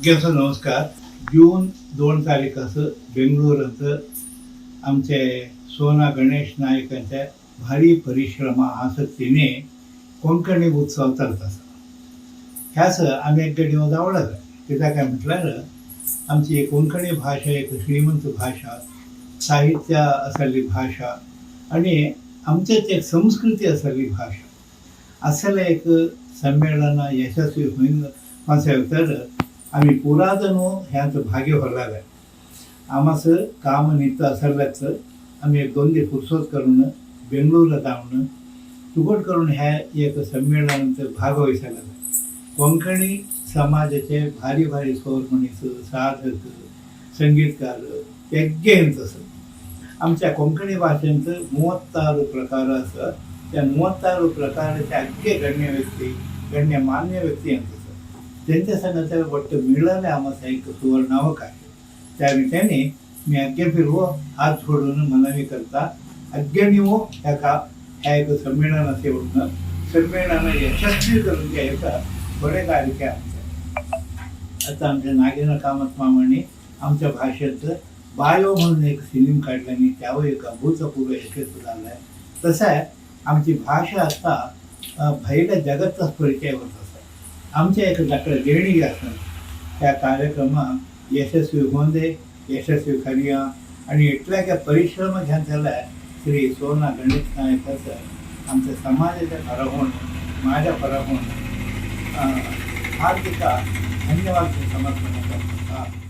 अग्याचो नमस्कार. जून 2 तारीख बेंगळूरांत आमचे सोना गणेश नायकांच्या भारी परिश्रमा आसक्तीने कोंकणी उत्सव चलत आसा. ह्याच आमी एक गडी आवडत कित्याक काय म्हटल्यार आमची कोंकणी भाशा एक श्रीमंत भाशा, साहित्य आसली भाशा आणि आमचेच एक संस्कृती आसली भाशा. असले एक संमेलन यशस्वी होईन तर आम्ही पुरातनो ह्यांत भाग्य व्हरला. आमास काम नित्त असल्याच आम्ही एक दोन दीस फुरसत करून बेंगळूरला जावन तुकट करून ह्या एक संमेलनात भाग वहिसला. कोंकणी समाजाचे भारी भारी सोर मनीस, साधक, संगीतकार यज्ञ तसं आमच्या कोंकणी भाशेंत 36 प्रकार आसा. त्या 36 प्रकाराचे अग्गे गण्य व्यक्ती, गण्यमान्य व्यक्ती अंतसं त्यांच्या संगात वट्ट मिळाले आम्हाला एक सुवर्णावक आहे. त्या निमित्ताने मी अग्गे फिरवो हात सोडून मनवी करता अग्गणीवो ह्या का ह्या एक संमेलनाचे म्हणून संमेलन यशस्वी करून घ्यायचा बरे कार्य आमचं. आता आमच्या नागेंद्र कामत मामाने आमच्या भाषेत बायो म्हणून एक फिल्म काढला आणि त्यावर एक अभूतपूर्व यशस्वी झालं आहे. तसं आहे आमची भाषा आता भाईला जगतचाच परिचय होत असा आमच्या एक लाकडं देणी असं त्या कार्यक्रमात यशस्वी होऊन दे, यशस्वी करूया. आणि इतल्या काय परिश्रम घेतलेला आहे श्री सोना गणेश नायकाचं आमच्या समाजाच्या पराहून, माझ्या पराहून हार्दिक धन्यवाद समर्पण करतो.